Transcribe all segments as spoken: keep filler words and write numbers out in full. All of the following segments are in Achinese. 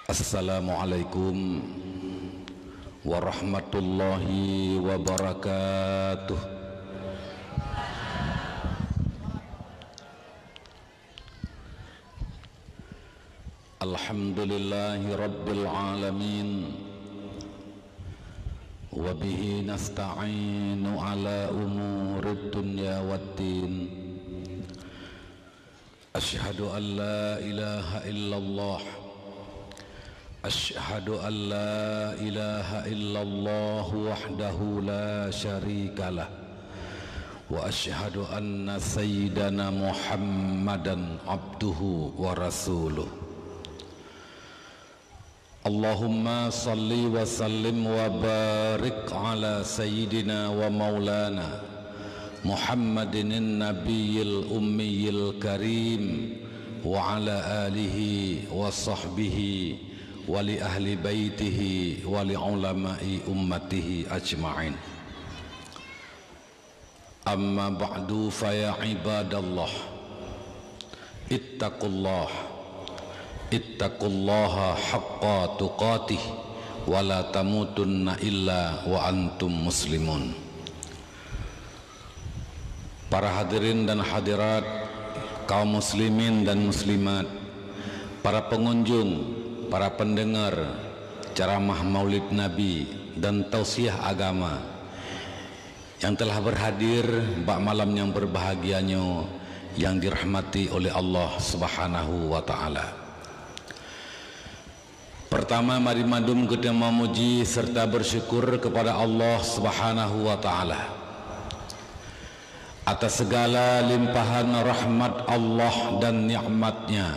Assalamualaikum warahmatullahi wabarakatuh. Alhamdulillahi rabbil alamin. Wa bihi nasta'inu ala umurid dunya waddin. Asyhadu an la ilaha illallah. Asyhadu an la ilaha illallah wahdahu la syarikalah. Wa asyhadu anna sayyidana Muhammadan abduhu wa rasuluh. Allahumma salli wa sallim wa barik ala sayyidina wa maulana Muhammadin nabiyil ummiyil karim wa ala alihi wa sahbihi wa li ahli baitihi wa li ulama'i ummatihi ajma'in. Amma ba'du, fa ya ibadallah, ittaqullah, ittaqullaha haqqa tuqatih, wa la tamutunna illa wa antum muslimun. Para hadirin dan hadirat, kaum muslimin dan muslimat, para pengunjung, para pendengar ceramah Maulid Nabi dan tausiah agama, nyang telah berhadir bak malam nyang berbahagia nyoe nyang dirahmati oleh Allah Subhanahu wa Ta'ala. Pertama, mari mandum geutanyoe memuji serta bersyukur kepada Allah Subhanahu wa Ta'ala atas segala limpahan rahmat Allah dan nikmat-Nya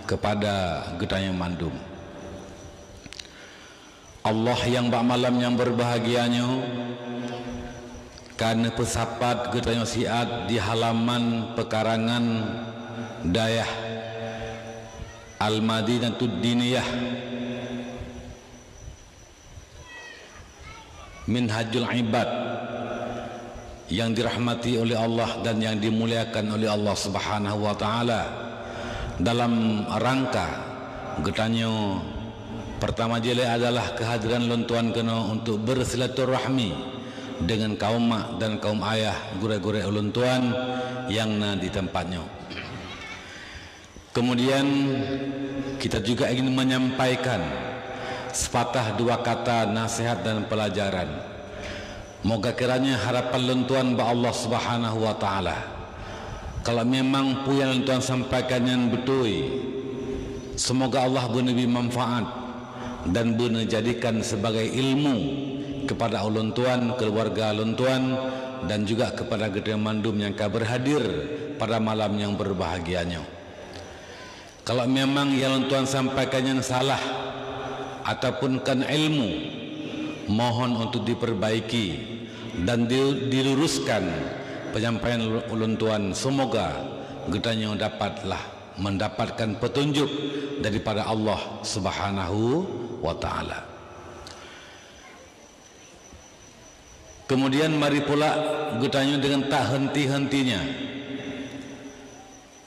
kepada geutanyoe mandum. Allah nyang bak malam nyang berbahagia nyoe ka neupeusapat geutanyoe siat di halaman peukarangan dayah Al-Madinatud Diniyah, Minhajul Ibad, nyang dirahmati oleh Allah dan nyang dimuliakan oleh Allah Subhanahu wa Ta'ala, dalam rangka geutanyoe pertama jih lé adalah kehadiran lôn tuan keunoe untuk bersilaturahmi dengan kaum mak dan kaum ayah gurée-gurée ulôn tuan nyang na di teumpat nyoe. Kemudian, kita juga ingin menyampaikan sepatah dua kata nasihat dan pelajaran. Moga kiranya harapan lôn tuan bak Allah Subhanahu wa Ta'ala, kalau memang peue nyang lôn tuan sampaikan nyan beutôi, semoga Allah beuneubri manfaat dan beuneujadikan sebagai ilmu kepada ulôn tuan, keluarga lôn tuan, dan juga kepada geutanyoe mandum nyang ka berhadir pada malam nyang berbahagia nyoe. Kalau memang nyang lôn tuan sampaikan nyan salah ataupun kon ilmu, mohon untuk diperbaiki dan di-, diluruskan penyampaian ulôn tuan. Semoga geutanyoe dapatlah mendapatkan petunjuk daripada Allah Subhanahu wa Ta'ala. Kemudian mari pula geutanyoe deungon tak henti-hentinya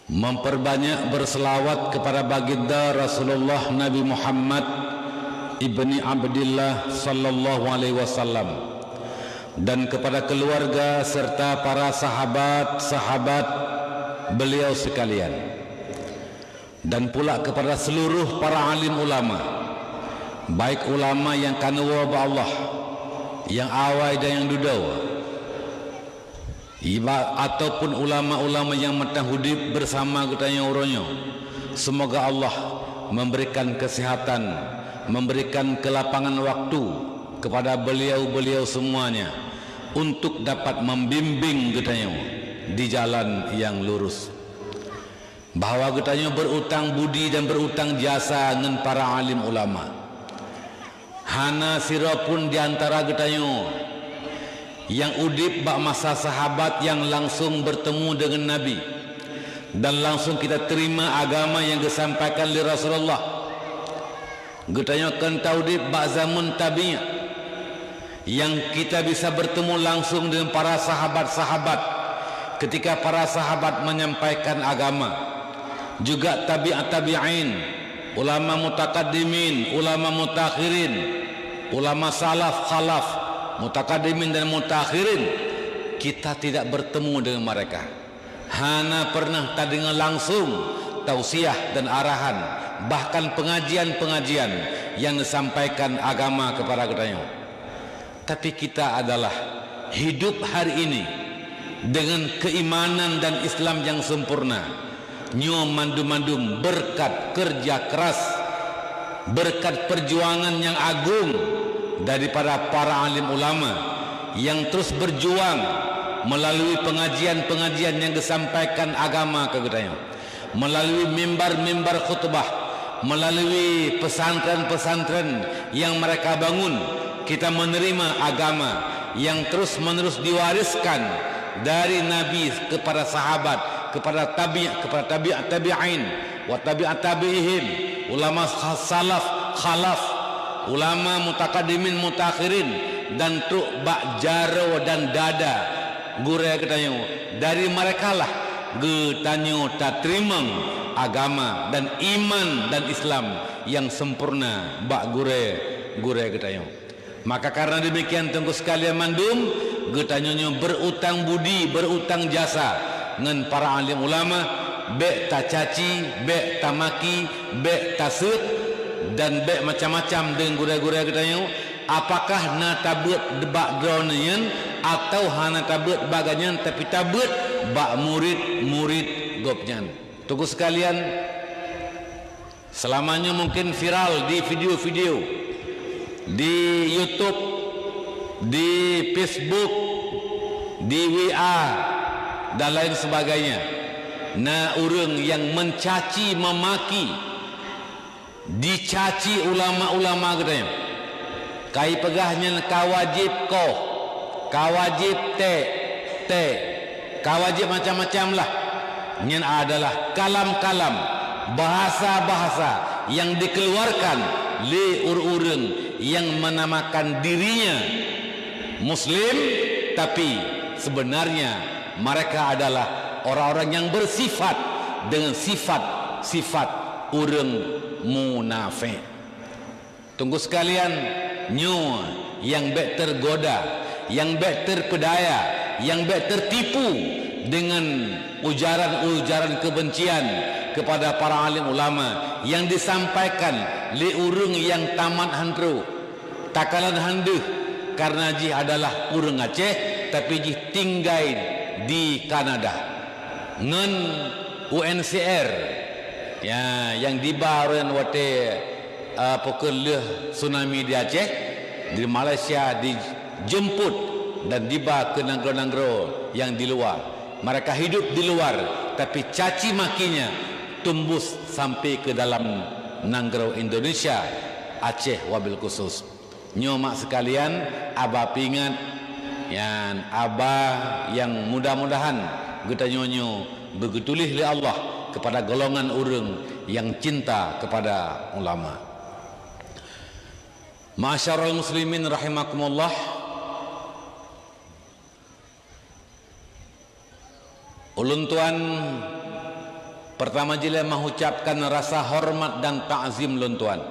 memperbanyak berselawat kepada baginda Rasulullah Nabi Muhammad ibni Abdillah sallallahu alaihi wasallam dan kepada keluarga serta para sahabat-sahabat beliau sekalian. Dan pula kepada seluruh para alim ulama, baik ulama nyang ka neuwoe bak Allah, nyang awai dan nyang dudoe, iba-, ataupun ulama-ulama nyang mantong udeb bersama geutanyoe uroe nyoe. Semoga Allah memberikan kesehatan, memberikan kelapangan waktu kepada beliau-beliau semuanya untuk dapat membimbing geutanyoe di jalan nyang lurus. Bahwa geutanyoe berutang budi dan berutang jasa ngon para alim ulama. Hana sidroe pun di antara geutanyoe nyang udeb bak masa sahabat nyang langsung bertemu deungon Nabi dan langsung kita terima agama nyang geusampaikan lé Rasulullah. Geutanyoe kon taudeb bak zameun tabi', Yang kita bisa bertemu langsung dengan para sahabat-sahabat ketika para sahabat menyampaikan agama, juga tabi'ut tabi'in, ulama mutakaddimin, ulama mutakhirin, ulama salaf, khalaf, mutakaddimin dan mutakhirin, kita tidak bertemu dengan mereka. Hana pernah tadeungoe langsung tausiah dan arahan, bahkan pengajian-pengajian yang disampaikan agama kepada geutanyoe. Tapi kita adalah hidup hari ini dengan keimanan dan Islam yang sempurna. Nyoe mandum-mandum berkat kerja keras, berkat perjuangan yang agung daripada para alim ulama yang terus berjuang melalui pengajian-pengajian yang disampaikan agama ke geutanyoe, melalui mimbar-mimbar khutbah, melalui pesantren-pesantren yang mereka bangun, kita menerima agama yang terus-menerus diwariskan dari Nabi kepada sahabat, kepada tabi', kepada tabi', tabi'in, wa tabi'at tabi'ihim, ulama sa-, salaf, khalaf, ulama mutakaddimin, mutakhirin, dan trok bak jaroe dan dada gurée geutanyoe. Dari merekalah geutanyoe tateurimong agama dan iman dan Islam yang sempurna bak gurée-gurée geutanyoe. Maka karena demikian, teungku sekalian mandum, geutanyoe nyoe berutang budi, berutang jasa ngon para alim ulama, bék tacaci, bék tamaki, bék taseuet, dan bék macam-macam deungon gurée-gurée geutanyoe. Apakah na tabeuet bak droeneuh nyan, atawa hana tabeuet bak geuh nyan, tapi tabeuet bak murit-murit gobnyan? Teungku sekalian, selama nyoe mungkin viral di video-video, di YouTube, di Facebook, di W A, dan lain sebagainya. Na ureuëng nyang mencaci, memaki, dicaci ulama-ulama geutanyoe. Ka jipeugah nyan ka wajéb koh, ka wajéb tée, tée, ka wajéb macam-macam lah. Nyan adalah kalam-kalam, bahasa-bahasa yang dikeluarkan lé ureuëng-ureuëng yang menamakan dirinya Muslim, tapi sebenarnya mereka adalah orang-orang yang bersifat dengan sifat-sifat ureuëng munafék. Teungku sekalian, nyoe nyang bék tergoda, nyang bék terpedaya, nyang bék tertipu dengan ujaran-ujaran kebencian kepada para alim ulama yang disampaikan lé ureuëng nyang tamat han trok, takalon han deuh, karena jih adalah ureuëng Aceh, tapi jih tinggai di Kanada. Ngon U N C R, ya, nyang diba ureuëng watée, eh, pukon lheueh tsunami di Aceh, di Malaysia dijemput dan diba ke nanggroe-nanggroe nyang di luwa. Mereka hidup di luar, tapi caci makinya tumbus sampai ke dalam nanggroe Indonesia, Aceh wabil khusus. Nyoe mak sekalian, aba peuingat, nyan aba nyang mudah-mudahan geutanyoe nyoe beugeutuléh lé Allah kepada golongan ureuëng nyang cinta kepada ulama. Ma'asyiral muslimin rahimakumullah. Ulôn tuan, pertama jih lé meuucapkan rasa hormat dan takzim lôn tuan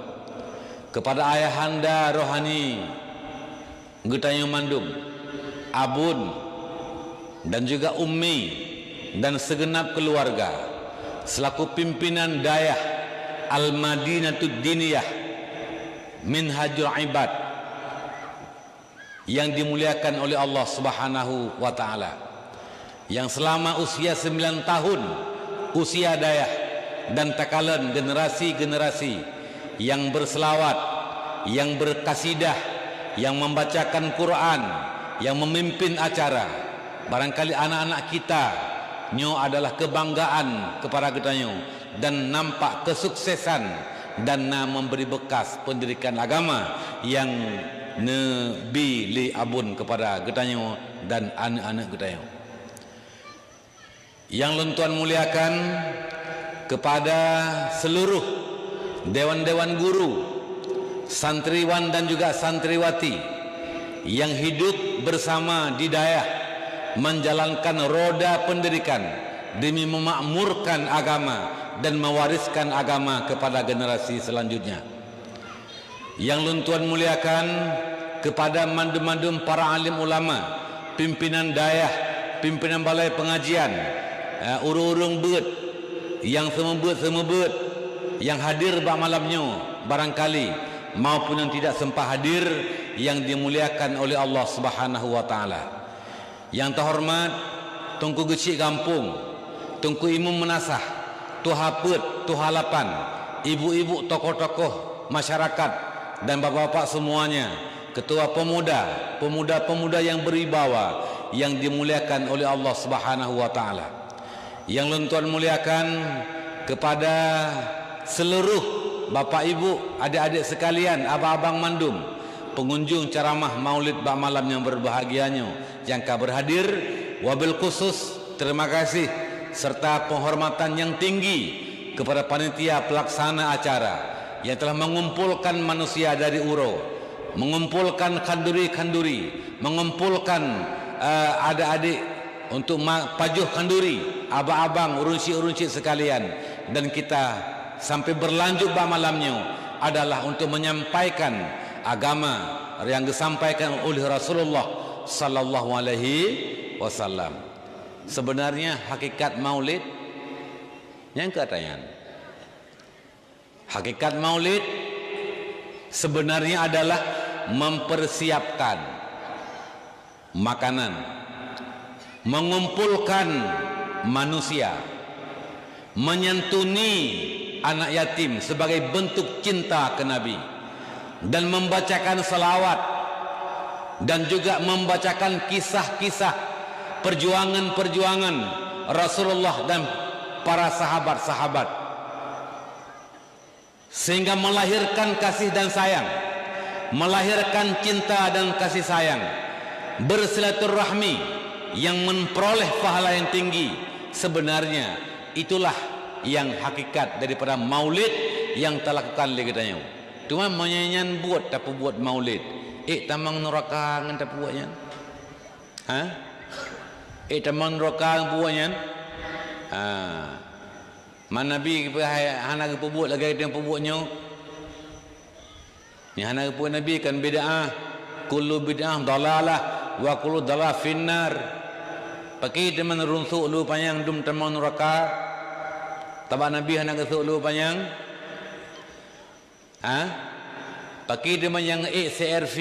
kepada ayahanda rohani geutanyoe mandum, abon dan juga ummi dan segenap keluarga, selaku pimpinan dayah Al-Madinatud Diniyah Minhajul Ibad yang dimuliakan oleh Allah Subhanahu wa Ta'ala, yang selama usia sembilan tahun usia dayah dan takalon generasi-generasi yang berselawat, yang berkasidah, yang membacakan Quran, yang memimpin acara. Barangkali anak-anak kita nyoe adalah kebanggaan kepada geutanyoe dan nampak kesuksesan dan na memberi bekas pendidikan agama nyang neubi lé abon kepada geutanyoe dan aneuëk-aneuëk geutanyoe. Nyang lôn tuan muliakan, kepada seluruh dewan-dewan guru, santriwan dan juga santriwati yang hidup bersama di dayah menjalankan roda pendidikan demi memakmurkan agama dan mewariskan agama kepada generasi selanjutnya. Nyang lôn tuan muliakan, kepada mandum-mandum para alim ulama, pimpinan dayah, pimpinan balai pengajian, eh, ureuëng-ureuëng beuet, nyang seumeubeuet-seumeubeuet, nyang hadir bak malam nyoe, barangkali, maupun nyang tidak sempat hadir, nyang dimuliakan oleh Allah Subhanahu wa Taala. Nyang teuhoreumat Teungku Geuchik Gampông, Teungku Imum Meunasah, Tuha Peuet, Tuha Lapan, ibu-ibu tokoh-tokoh masyarakat dan bapak-bapak semuanya, ketua pemuda, pemuda-pemuda yang berwibawa yang dimuliakan oleh Allah Subhanahu wa Taala. Nyang lôn tuan muliakan kepada seluruh bapak ibu, adik-adik sekalian, abang-abang mandum, pengunjung ceramah Maulid bak malam nyang berbahagia nyoe nyang ka berhadir, wabil khusus terima kasih serta penghormatan yang tinggi kepada panitia pelaksana acara yang telah mengumpulkan manusia dari uroe, mengumpulkan khanduri-khanduri, mengumpulkan, eh, adik-adik untuk ma-, pajoh khanduri, abang-abang, ureuëng syik-ureuëng syik sekalian, dan kita sampai berlanjut bak malam nyoe adalah untuk menyampaikan agama yang disampaikan oleh Rasulullah sallallahu alaihi wasallam. Sebenarnya hakikat Maulid nyang kata nyan. Hakikat Maulid sebenarnya adalah mempersiapkan makanan, mengumpulkan manusia, menyantuni anak yatim sebagai bentuk cinta ke Nabi, dan membacakan salawat, dan juga membacakan kisah-kisah perjuangan-perjuangan Rasulullah dan para sahabat-sahabat. Sehingga melahirkan kasih dan sayang, melahirkan cinta dan kasih sayang, bersilaturahmi yang memperoleh pahala yang tinggi. Sebenarnya, itulah yang hakikat daripada Maulid yang talakukan lé geutanyoe. Teuma meunyoe nyan buet tapeubuet Maulid, ék tamong nuraka ngon tapeubuet nyan? Ha? Ék tamong nuraka ngon peubuet nyan? Ha. Man Nabi geupeue hai hana geupeubuet lagée nyang peubuet nyoe. Nyang hana geupeubuet Nabi kan bid'ah, kullu bid'ah dalalah, wa kullu dalalah finnar. Pakri teuma runsuk lu panyang dum tamong nuraka? Tabak Nabi hana geusuk lu panyang? Ha? Pakri teuma nyang ék C R V,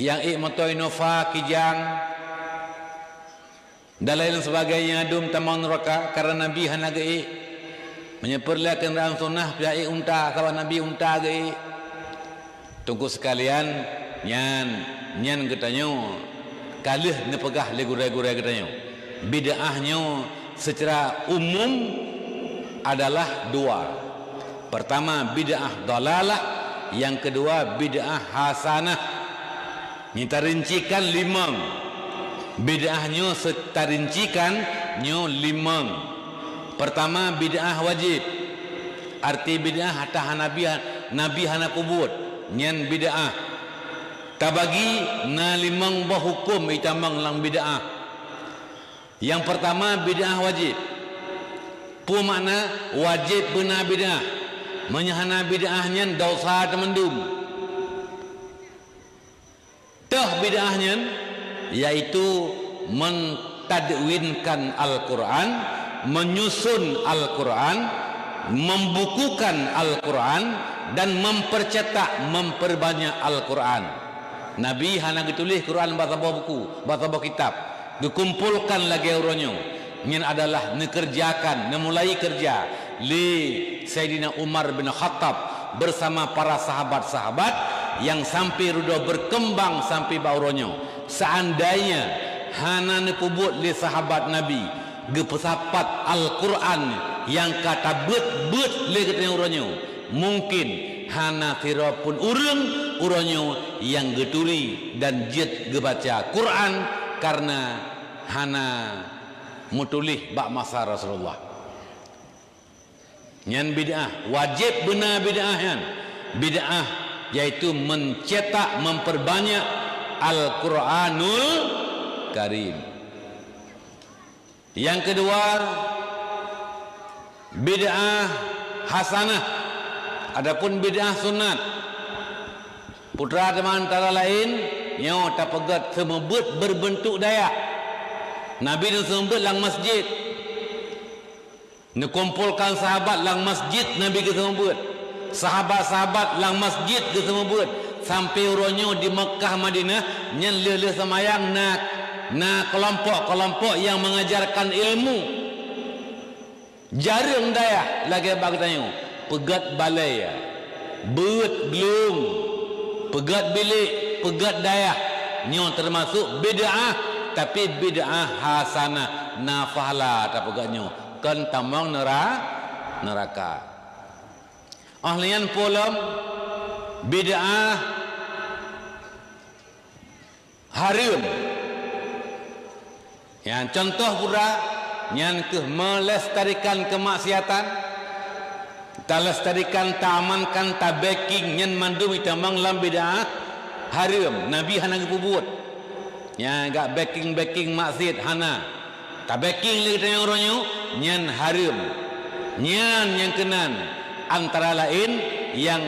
nyang ék moto Innova, Kijang, dan lain sebagainya dum tamong nuraka karena Nabi hana geuék. Meunyoe peureulée kendaraan sunnah, pih ék unta, sabab Nabi unta geuék. Teungku sekalian, nyan, nyan geutanyoe ka lheueh neupeugah lé gurée-gurée geutanyoe. Bid'ah nyoe secara umum adalah dua. Pertama, bid'ah dalalah, yang kedua, bid'ah hasanah. Nyoe tarincikan limong. Bid'ah nyoe se-, tarincikan nyoe limong. Pertama, bid'ah wajib. Arti bid'ah ata hana Nabi, Nabi hana peubuet, nyan bid'ah. Tabagi na limong boh huköm itamong lam bid'ah. Nyang pertama, bid'ah wajib. Peue makna wajéb beuna bid'ah? Meunyoe hana bid'ah nyan desya teumandum. Toh bid'ah nyan, yaitu mentadwinkan Al-Quran, menyusun Al-Quran, membukukan Al-Quran, dan mempercetak, memperbanyak Al-Quran. Nabi hana geutuléh Quran bak saboh buku, bak saboh kitab. Geukumpolkan lagée uroe nyoe. Nyan adalah neukeureujakan, neumulai keureuja lé Saidina Umar bin Khattab bersama para sahabat-sahabat nyang sampai rudôh berkembang sampai bak uroe nyoe. Seandainya hana neupeubuet lé sahabat Nabi, geupeusapat Al-Quran nyang ka tabeuet-beuet lé geutanyoe uroe nyoe, mungkin hana sidroe pun ureuëng uroe nyoe nyang geuturi dan jeuet geubaca Quran karena hana meutuléh bak masa Rasulullah. Nyan bid'ah, wajéb beuna bid'ah nyan. Bid'ah yaitu mencetak, memperbanyak Al-Quranul Karim. Yang kedua, bid'ah hasanah. Adapun bid'ah sunat, putra teuma antara lain, nyoe tapeugét seumeubeuet berbentuk dayah. Nabi neuseumeubeuet lam masjid. Neukumpolkan sahabat lam masjid Nabi geuseumeubeuet. Sahabat-sahabat lam masjid geuseumeubeuet. Sampai uroe nyoe di Mekkah Madinah, nyan lheueh-lheueh seumayang na, na kelompok-kelompok nyang mengajarkan ilmu. Jareueng dayah lagée bak geutanyoe, peugét balée, beuet glung, peugét bilék, peugét dayah. Nyoe teumasuk bid'ah, tapi bid'ah hasanah, na pahala tapeugét nyoe, kon tamong neura-, neuraka. Óh lheueh nyan peue lom, bid'ah hareuem. Nyang contoh putra, nyan kheueh melestarikan kemaksiatan, talestarikan, taamankan, tabacking, nyan mandum itamong lam bid'ah hareuem. Nabi hana geupeubuet. Nyang gak backing-backing maksiat hana. Tabacking lé geutanyoe uroe nyoe, nyan hareuem. Nyan nyang keunan antara laén nyang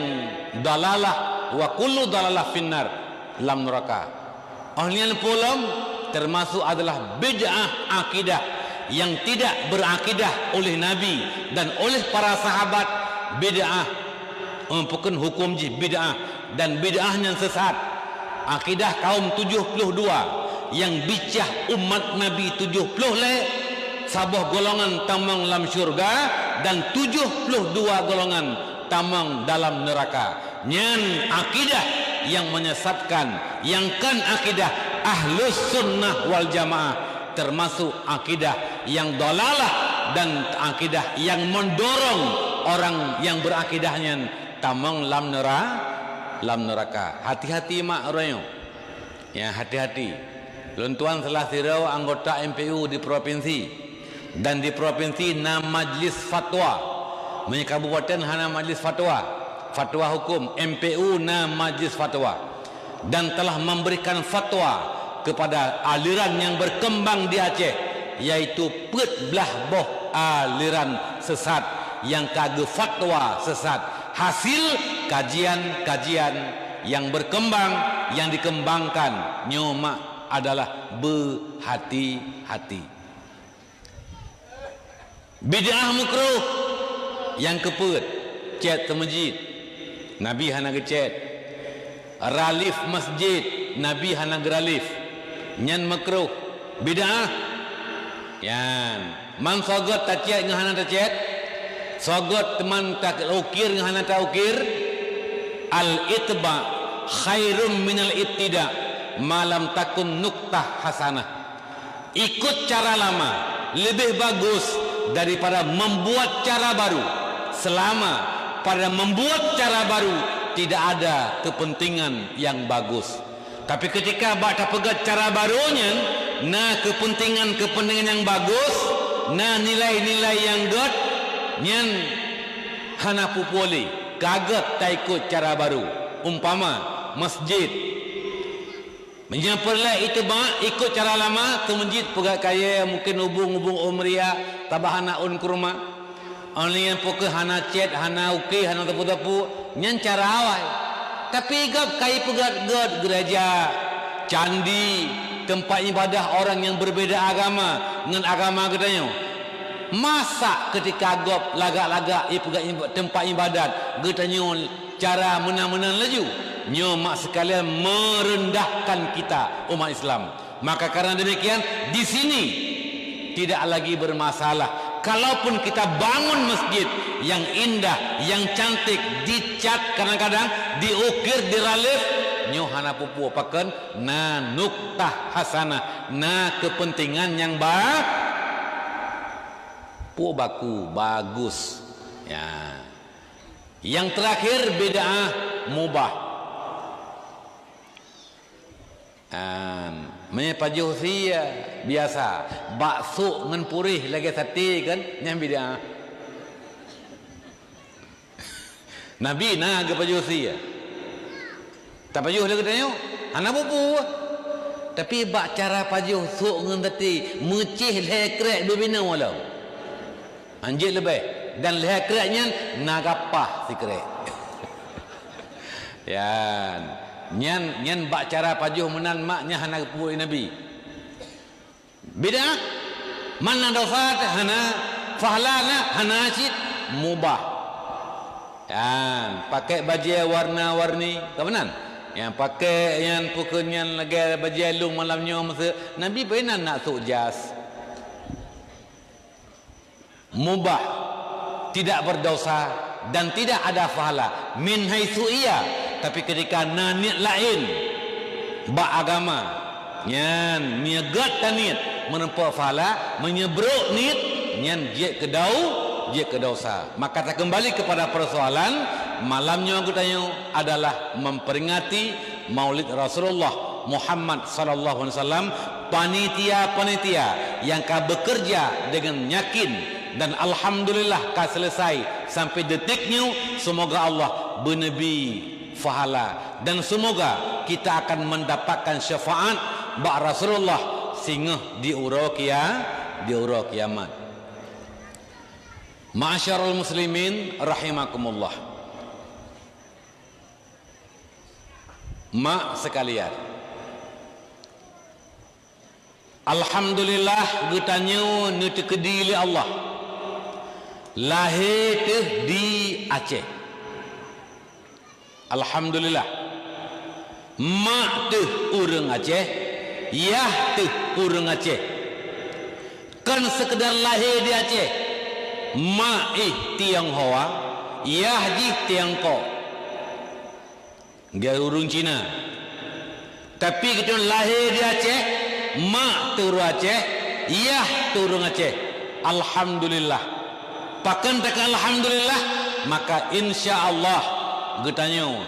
dalalah, wa kullu dalalah finnar, lam neuraka. Óh lheueh nyan peue lom, teumasuk adalah bid'ah akidah nyang tidak berakidah oleh Nabi dan oleh para sahabat, bid'ah, eh, pakon huköm jih bid'ah, dan bid'ah nyan sesat. Akidah kaum tujoh ploh dua nyang bicah umat Nabi tujoh ploh lé, saboh golongan tamong lam syeuruga dan tujoh ploh dua golongan tamong dalam neuraka. Nyan akidah nyang menyesatkan, nyang kon akidah Ahlus Sunnah wal Jamaah, teumasuk akidah nyang dalalah dan akidah nyang mendorong orang nyang berakidah nyan tamong lam neura-, lam neuraka. Hati-hati mak uroe nyoe. Ya, hati-hati. Lôn tuan salah sidroe anggota M P U di provinsi. Dan di provinsi na majlis fatwa. Meunyoe kabupaten hana majlis fatwa. Fatwa huköm, M P U na majlis fatwa. Dan telah memberikan fatwa kepada aliran nyang berkembang di Aceh, yaitu peuet blaih boh aliran sesat nyang ka geufatwa sesat. Hasil kajian-kajian nyang berkembang, nyang dikembangkan, nyoe mak adalah beuhati-hati. Bid'ah makruh, nyang keupeuet, cét teumeujid. Nabi hana geucét. Ralif masjid, Nabi hana geuralif. Nyan makruh. Bid'ah. Nyan. Man sogét tacét ngon hana tacét? Sogét teuma taukir ngon hana taukir? Al-itba' khairum minal ibtida', ma lam takun nuktah hasanah. Ikut cara lama lebih bagus daripada membuat cara baru, selama pada membuat cara baru tidak ada kepentingan yang bagus. Tapi ketika bak tapeugét cara baru nyan, na kepentingan-kepentingan yang bagus, na nilai-nilai yang gét, nyan hana peue-peue lé, ka gét taikut cara baru. Umpama, masjid. Meunyoe peureulée itba' ikut cara lama, teumeujid peugét kayée, mungken ubong-ubong umriah, tabah hana ôn keuruma. Óh lheueh nyan peu kheueh hana cét, hana ukée, hana teupeu-teupeu, nyan cara awai. Tapi gob ka ipeugét-gét geureja, candi, teumpat iébadah orang nyang beubeda agama ngon agama geutanyoe. Masa keutika gob lagak-lagak ipeugét iéb-, teumpat iébadat geutanyoe cara meunan-meunan laju, nyoe mak sekalian meurendahkan kita umat Islam. Maka karena demikian, di sini tidak lagi bermasalah. Kalaupun kita bangun masjid yang indah, yang cantik, dicat kadang-kadang, diukir, diralif, nyoe hana peue-peue pakon, na nuktah hasanah, na kepentingan nyang ba-, peue baku, bagus. Ya. Yang terakhir, bid'ah mubah. An, meunyoe pajoh sie, ya, biasa, bakso ngon puréh lagée saté kan, nyan bid'ah. Nabi na geupajoh sie. Tapajoh lé geutanyoe, hana peue-peue. Tapi bak cara pajoh sôk ngon teuti, meucéh lhèe krek beubinoe lom. Hanjeuet leubeh, dan lhèe krek nyan na gapah sikrek. Nyan, nyan, nyan bak cara pajoh meunan mak nyan hana geupeubuet lé Nabi. Bid'ah, mana dosa hana, pahala na hana cit, mubah. Kan, pakai bajèe warna-warni, ka meunan? Nyang pakai nyan pukon nyan lagèe bajèe lôn malam nyoe meuseue, Nabi peunan nak sôk jas. Mubah, tidak berdosa, dan tidak ada pahala. Min haitsu iya, tapi ketika na niet laén bak agama, nyan meunyo gèt taniet meureumpok pahala, meunyo brôk niet, nyan jeuet keu dau-, jeuet keu dosa. Maka takeumbali kepada persoalan malam nyoe geutanyoe adalah memperingati Maulid Rasulullah Muhammad sallallahu alaihi wasallam, panitia-panitia nyang ka bekerja dengan yakin dan alhamdulillah ka selesai sampai detik nyoe, semoga Allah beuneubri pahala dan semoga kita akan mendapatkan syafaat bak Rasulullah singoh di uroe kia-, di uroe kiamat. Ma'asyiral muslimin rahimakumullah. Mak sekalian, alhamdulillah geutanyoe neuteukeudi lé Allah lahé teuh di Aceh. Alhamdulillah, mak teuh ureuëng Aceh, yah teuh ureuëng Aceh. Kon seukeudar lahé di Aceh, mak jih Tionghoa, yah jih Tiongkok. Geutanyoe ureuëng Cina. Tapi geutanyoe lahé di Aceh, mak teuh ureuëng Aceh, yah teuh ureuëng Aceh. Alhamdulillah. Pakon takheun alhamdulillah, maka insya Allah geutanyoe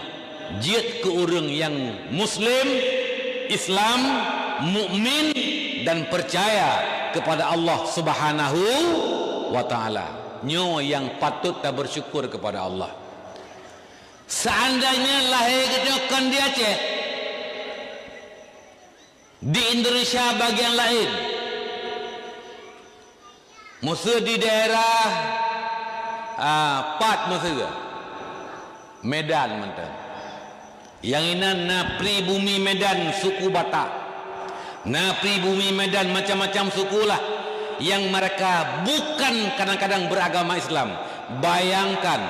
jeuet keu ureuëng nyang muslim, Islam, mukmin, dan percaya kepada Allah Subhanahu wa Ta'ala. Nyoe nyang patut tabeusyukur kepada Allah. Seandainya lahé geutanyoe kon di Aceh, di Indonesia bagian laén, meuseu di daerah, ah, pat meuseu, Medan mantong. Nyang inan na pribumi Medan suku Batak. Na pribumi Medan macam-macam suku lah yang mereka bukan kadang-kadang beragama Islam. Bayangkan,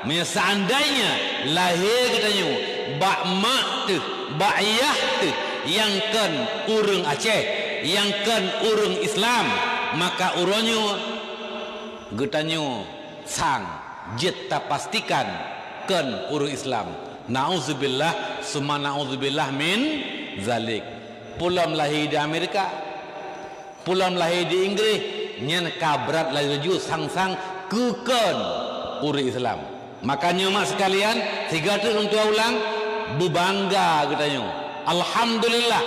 meunyoe seandainya lahé geutanyoe bak mak teuh, bak yah teuh nyang kon ureuëng Aceh, nyang kon ureuëng Islam, maka uroe nyoe geutanyoe sang jeuet tapastikan kon ureuëng Islam. Nauzubillah, summa nauzubillah min zalik. Peulom lahé di Amerika, peulom lahé di Inggréh, nyan ka brat laju-laju sang-sang keu kon ureuëng Islam. Makanya mak sekalian, sigoe teuk lôn tuan ulang, beubangga geutanyoe. Alhamdulillah,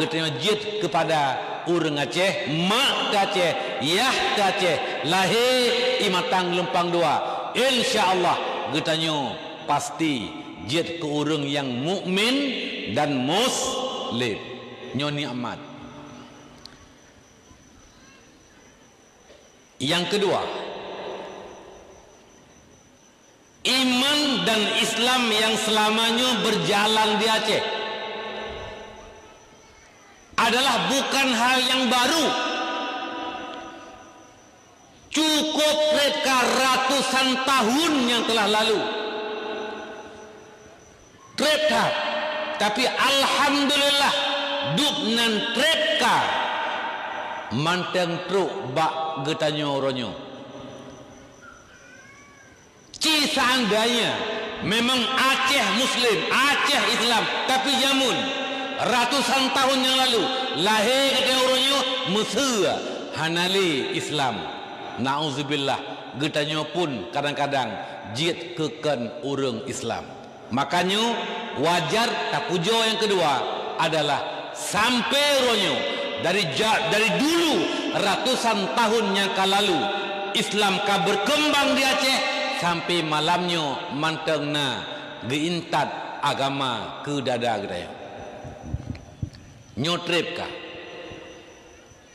geutanyoe jeuet keupada ureuëng Aceh, mak teuh Aceh, yah teuh Aceh, lahé i Matang Lumpang Dua. Insya Allah, geutanyoe pasti jeuet keu ureuëng nyang mukmin dan muslim. Nyoe nikmat. Yang kedua, iman dan Islam yang selamanya berjalan di Aceh adalah bukan hal yang baru. Cukup trép ka ratusan tahun yang telah lalu. Trép that, tapi alhamdulillah, dub nan trép ka mantong trok bak geutanyoe uroe nyoe. Ci seandainya memang Aceh Muslim, Aceh Islam, tapi jameun ratusan tahun yang lalu lahé geutanyoe uroe nyoe meuseu hana lé Islam. Nauzubillah, geutanyoe pun kadang-kadang jeuet keu kon ureuëng Islam. Makanya wajar tapujoe nyang keudua adalah sampai uroe nyoe dari ja-, dari dulu ratusan tahun nyang ka lalu Islam ka berkembang di Aceh sampai malam nyoe mantong na geuintat agama keu dada geutanyoe. Nyoe treb ka.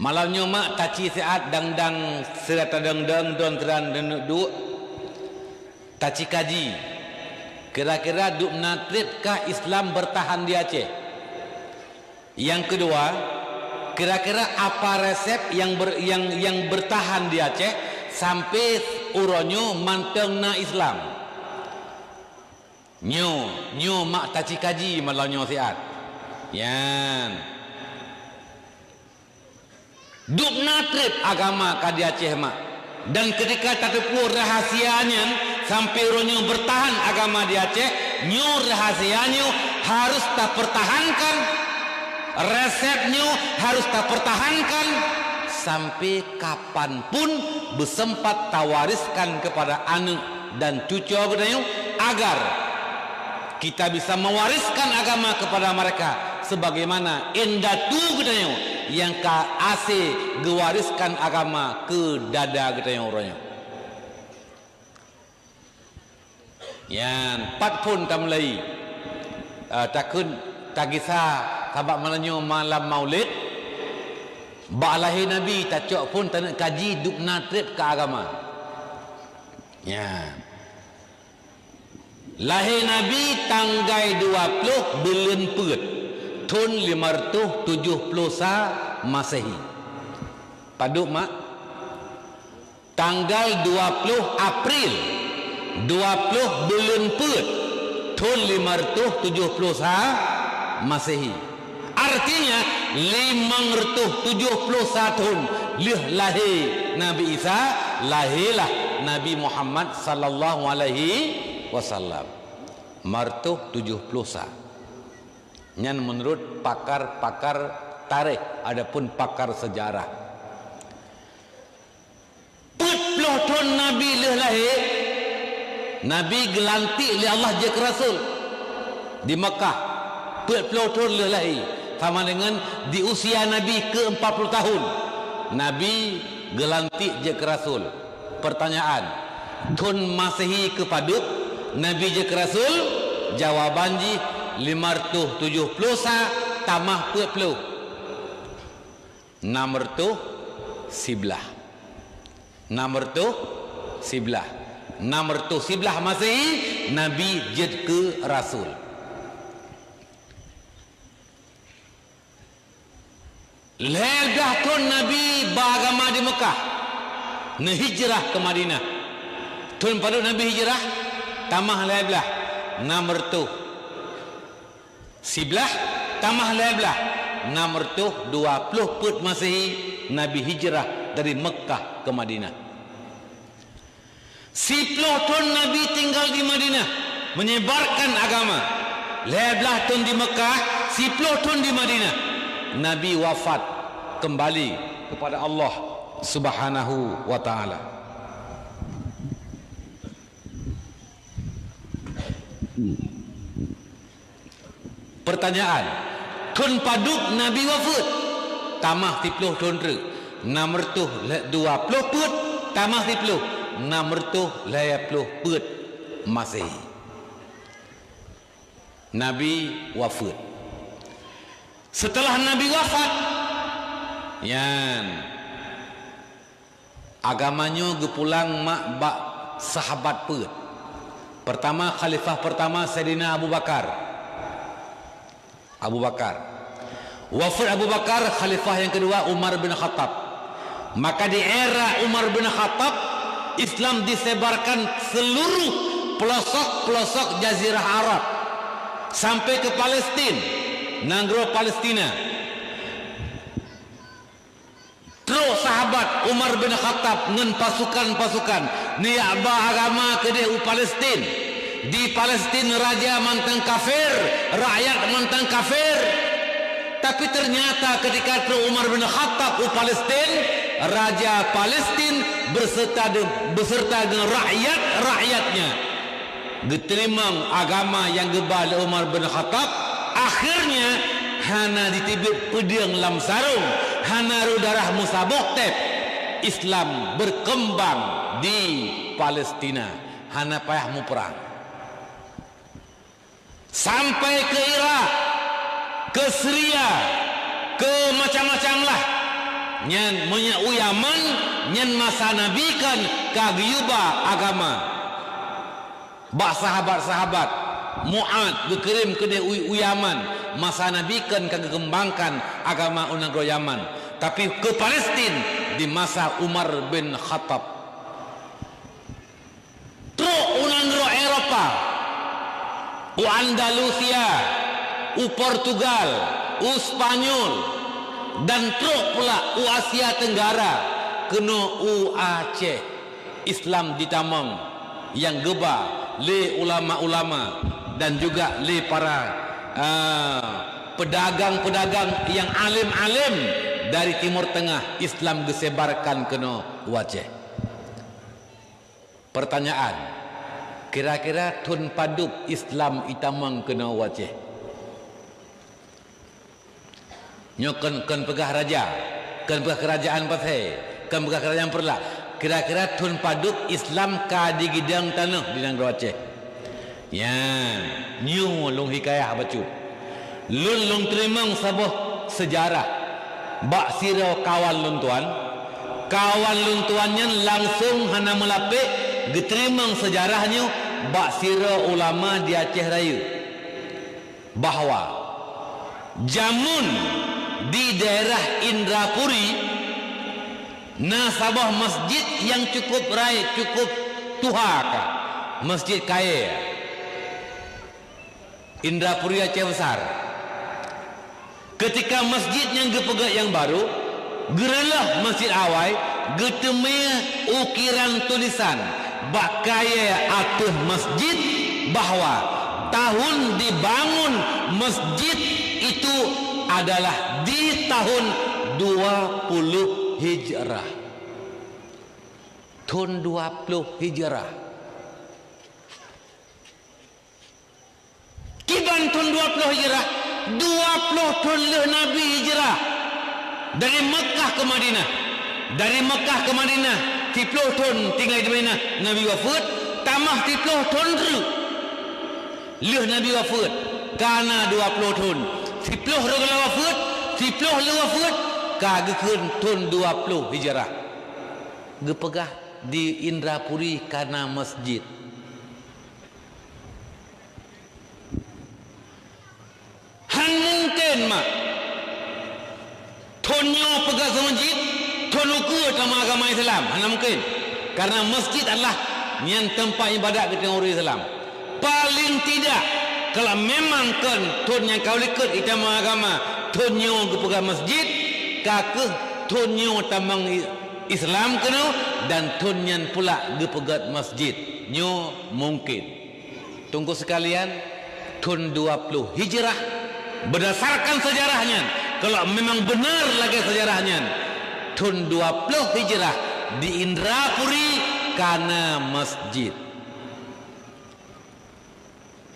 Malam nyoe mak taci siat dang-dang sira tadong-dong don teuran deuneuek duek. Taci kaji. Kira-kira dubna treb kah Islam bertahan di Aceh? Nyang keudua, kira-kira apa resep nyang ber-, nyang, nyang bertahan di Aceh sampai uroe nyoe mantong na Islam? Nyoe, nyoe mak taci kaji malam nyoe siat. Nyan. Dubna treb agama ka di Aceh mak. Dan ketika tateupeue rahasia nyan sampai uroe nyoe bertahan agama di Aceh, nyoe rahasia nyoe harus tapertahankan. Resep nyoe harus tapertahankan sampai kapan pun beusempat tawariskan kepada aneuk dan cucoe geutanyoe agar kita bisa mewariskan agama kepada mereka sebagaimana indatu geutanyoe nyang ka asé geuwariskan agama keu dada geutanyoe uroe nyoe. Nyan, pat phon tameulai, eh, takheun tagisa sabab malam nyoe malam Maulid, bak lahé Nabi tacok phon taneuk kaji dubna treb keu agama. Nyan. Lahé Nabi tanggai dua ploh buleuen Peuet, thon lima reutôh tujoh ploh sa Masehi. Padub mak? Tanggal dua ploh April, dua ploh buleuen Peuet, thon lima reutôh tujoh ploh sa Masehi. Artinya, limong reutôh tujoh ploh sa thon lheueh lahé Nabi Isa, lahélah Nabi Muhammad sallallahu alaihi wasallam. Lima reutôh tujoh ploh sa. Nyan meunurot pakar-pakar taréh, adapun pakar seujarah. Peuet ploh thon Nabi lheueh lahé, Nabi geulantik lé Allah jeuet keu rasul di Makkah. Peuet ploh thon lheueh lahé, sama deungon di usia Nabi keu empat puluh tahun, Nabi geulantik jeuet keu rasul. Pertanyaan, thon Masehi keu padub Nabi jeuet keu rasul? Jawaban jih, lima reutôh tujoh ploh sa tamah peuet ploh. Nam reutôh siblaih. Nam reutôh siblaih. Nam reutôh siblaih Masehi, Nabi jeuet keu rasul. Lhèe blaih thôn Nabi ba agama di Meukah, neuhijrah keu Madinah. Thôn padub Nabi hijrah? Tamah lhèe blaih, nam reutôh siblaih, tamah lhèe blaih, nam reutôh dua ploh peuet Masehi, Nabi hijrah dari Meukah ke Madinah. Siploh thôn Nabi tinggal di Madinah, menyebarkan agama. Lhèe blaih thôn di Meukah, siploh thôn di Madinah. Nabi wafat kembali kepada Allah Subhanahu wa Ta'ala. Pertanyaan, thôn padub Nabi wafeuet? Tamah siploh thôn treuk, nam reutôh dua ploh peuet, tamah siploh, nam reutôh lhèe ploh peuet Masehi. Nabi wafeuet. Seuteulah Nabi wafat, nyan, agama nyoe geupulang mak bak sahabat peuet. Pertama, khalifah pertama Saidina Abu Bakar. Abu Bakar. Wafeuet Abu Bakar, khalifah nyang keudua Umar bin Khattab. Maka di era Umar bin Khattab, Islam disebarkan seluruh pelosok-pelosok Jazirah Arab sampai ke Palestin, nanggroe Palestina. Trok sahabat Umar bin Khattab ngon pasukan-pasukan neujak ba agama keudeh u Palestin. Di Palestin raja mantong kafir, rakyat mantong kafir. Tapi ternyata ketika trok Umar bin Khattab u Palestin, raja Palestin berserta de-, beserta dengan rakyat-rakyatnya geuteurimong agama nyang geuba lé Umar bin Khattab, akhirnya hana jiteubiet peudeueng lam sarong, hana rôh darah meusaboh tép. Islam berkembang di Palestina, hana payah muprang. Sampai ke Irak, ke Syria, ke macam-macam lah. Nyan meunyoe u Yaman, nyan masa Nabi kan ka geuyue ba agama. Bak sahabat-sahabat, Mu'ad geukirém keudeh u, u Yaman, masa Nabi kan ka geukeumbangkan agama u nanggroe Yaman. Tapi ke Palestin di masa Umar bin Khattab. Trok u nanggroe Eropa, u Andalusia, u Portugal, u Spanyol, dan trok pula u Asia Tenggara, keunoe u Aceh. Islam ditamong nyang geuba lé ulama-ulama dan juga lé para, ah, peudagang-peudagang nyang além-além dari Timur Tengah, Islam geusebarkan keunoe u Aceh. Pertanyaan, kira-kira thon padub Islam itamong keunoe u Aceh? Nyoe kon, kon peugah raja, kon peugah keurajaan Pasé, kon peugah keurajaan Peureulak. Kira-kira thon padub Islam ka digidang tanoh di nanggroe Aceh? Nyan, nyoe lôn hikayah bacut. Lôn, lôn teurimong saboh seujarah bak sidroe kawan lôn tuan. Kawan lôn tuan nyan langsong hana meulapék geuteurimong seujarah nyoe bak sidroe ulama di Aceh Rayeuk, bahwa jameun di daerah Indrapuri na saboh masjid nyang cukup rayeuk, cukup tuha ka, Masjid Kayèe. Indrapuri Aceh Besar. Keutika masjid nyan geupeugét nyang barô, geureulôh masjid awai, geuteumé ukiran tulisan bak kayèe ateueh masjid bahwa tahun dibangun masjid itu adalah di tahun dua puluh Hijrah. Thon dua ploh Hijrah. Kiban thon dua ploh Hijrah, dua ploh thon lheueh Nabi hijrah dari Meukah keu Madinah. Dari Meukah keu Madinah, siploh thon tinggai di Madinah, Nabi wafeuet, tamah siploh thon treuk lheueh Nabi wafeuet, ka na dua ploh thon. Siploh roh geulah wafeuet, siploh lheueh wafeuet, ka geukheun thon dua ploh Hijrah. Geupeugah di Indrapuri ka na masjid. Han mungken mak thon nyoe peugah keu masjid, thon ukeue tamong agama Islam. Hana mungken. Karena masjid adalah nyan teumpat ibadat geutanyoe ureuëng Islam. Paling tidak, kalau memang kon thon nyang ka u likot itamong agama, thon nyoe geupeugah masjid, ka kheueh thon nyoe tamong i-, Islam keunoe dan thon nyan pula geupeugét masjid. Nyoe mungken. Teungku sekalian, thon dua ploh Hijrah, berdasarkan sejarah nyan, kalau memang benar lagée sejarah nyan, thon dua ploh Hijrah di Indrapuri ka na masjid.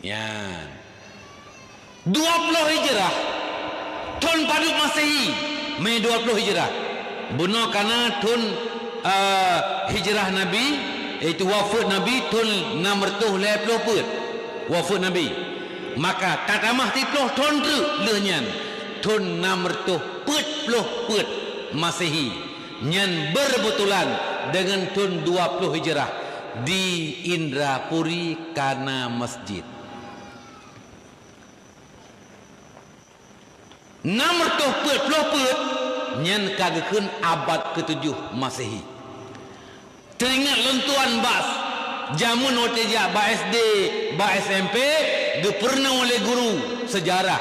Nyan. Dua ploh Hijrah, thon padub Masehi, Mei dua ploh Hijrah. Bunoe ka na thon, eh, Hijrah Nabi, yaitu wafeuet Nabi thon nam reutôh lhée ploh peuet. Wafeuet Nabi. Maka tatamah siploh thon treuk lheueh nyan, thon nam reutôh peuet ploh peuet Masehi. Nyan beureubetulan deungon thon dua ploh Hijrah di Indrapuri ka na masjid. Nam reutôh peuet ploh peuet nyan ka geukheun abad keutujoh Masehi. Teuingat lôn tuan bak jameun watée jak bak S D, bak S M P, geupeureunoe lé guru seujarah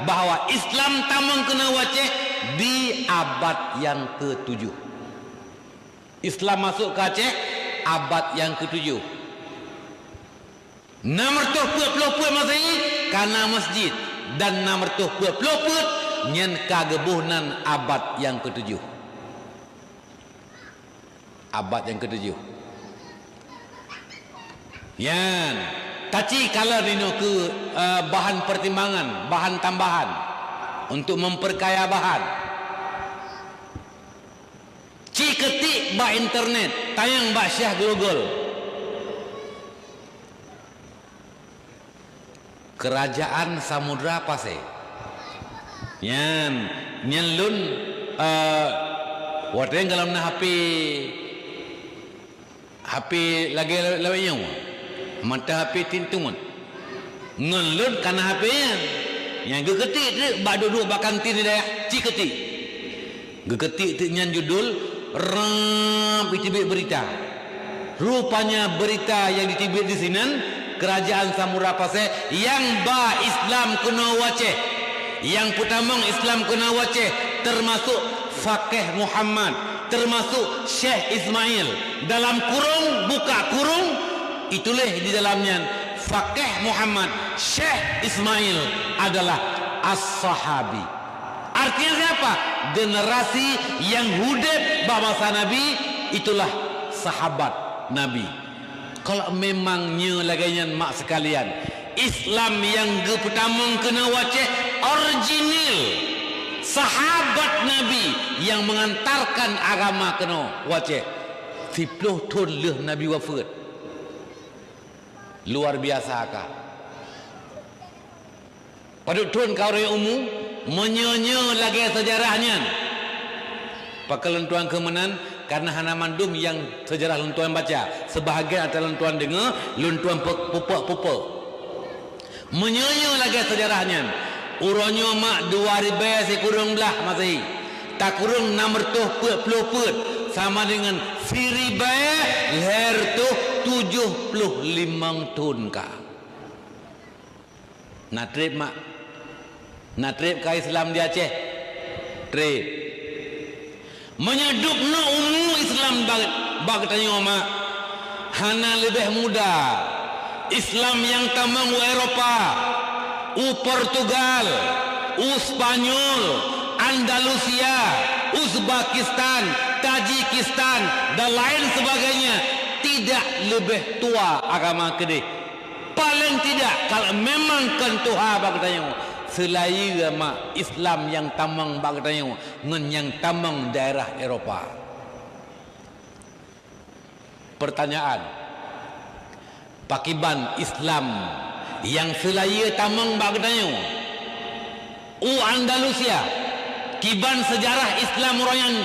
bahwa Islam tamong keunoe u Aceh di abad nyang keutujoh. Islam masôk keu Aceh abad nyang keutujoh. Nam reutôh peuet ploh peuet Masehi ka na masjid, dan nam reutôh peuet ploh peuet nyan ka geuboh nan abad nyang keutujoh. Abad nyang keutujoh. Nyan, taci kalon inoe keu, eh, bahan pertimbangan, bahan tambahan untuk memperkaya bahan. Ci keutik bak internet, tanyong bak Syekh Google. Kerajaan Samudra Pasé. Nyan, nyan lôn, eh, watée gohlom na H P, H P lagée lawét nyoe, mantong H P tintuet. Ngon lôn ka na H P nyan. Nyang geukeutik teuk bak duek-duek bak kantin di dayah, ci keutik. Geukeutik teuk nyan judul, rab jiteubiet beurita. Rupanya beurita nyang jiteubiet disinan, Kerajaan Samudra Pasé nyang ba Islam keunoe u Aceh. Nyang peutamong Islam keunoe u Aceh, teumasok Fakih Muhammad, teumasok Syekh Ismail. Dalam kurung, buka kurung, ituléh di dalam nyan, Fakih Muhammad, Syekh Ismail adalah as-sahabi. Artinya siapa? Generasi nyang udeb bak masa Nabi, itulah sahabat Nabi. Kalau memang nyoe lagée nyan, mak sekalian, Islam nyang geupeutamong keunoe u Aceh original, sahabat Nabi nyang mengantarkan agama keunoe u Aceh, siplôh thon lheueh Nabi wafeuet. Luar biasa ka. Padub thon ka ureuëng umu, meunyoe nyoe lagée seujarah nyan. Pakon lôn tuan keu meunan, karna hana mandum nyang seujarah lôn tuan baca. Seubahagian atra lôn tuan deungoe, lôn tuan pe-, pupok-pupok. Meunyoe nyoe lagée seujarah nyan, uroe nyoe mak dua ribée sikureueng blaih Masehi, takureueng nam reutôh peuet ploh peuet, sama deungon siribée lhée reutôh tujoh ploh limong thon ka. Na treb mak? Na treb ka Islam di Aceh? Treb. Meunyoe dub noe umu Islam ba-, bak geutanyoe mak, hana leubeh muda Islam nyang tamong u Eropa, u Portugal, u Spanyol, Andalusia, Uzbekistan, Tajikistan, dan lain sebagainya, tidak leubeh tuha agama keudeh. Paleng tidak, kalau memang kon tuha bak geutanyoe, seulayeue mak Islam nyang tamong bak geutanyoe ngon nyang tamong daerah Eropa. Pertanyaan, pakiban Islam nyang seulayeue tamong bak geutanyoe? U Andalusia, kiban seujarah Islam uroe nyan,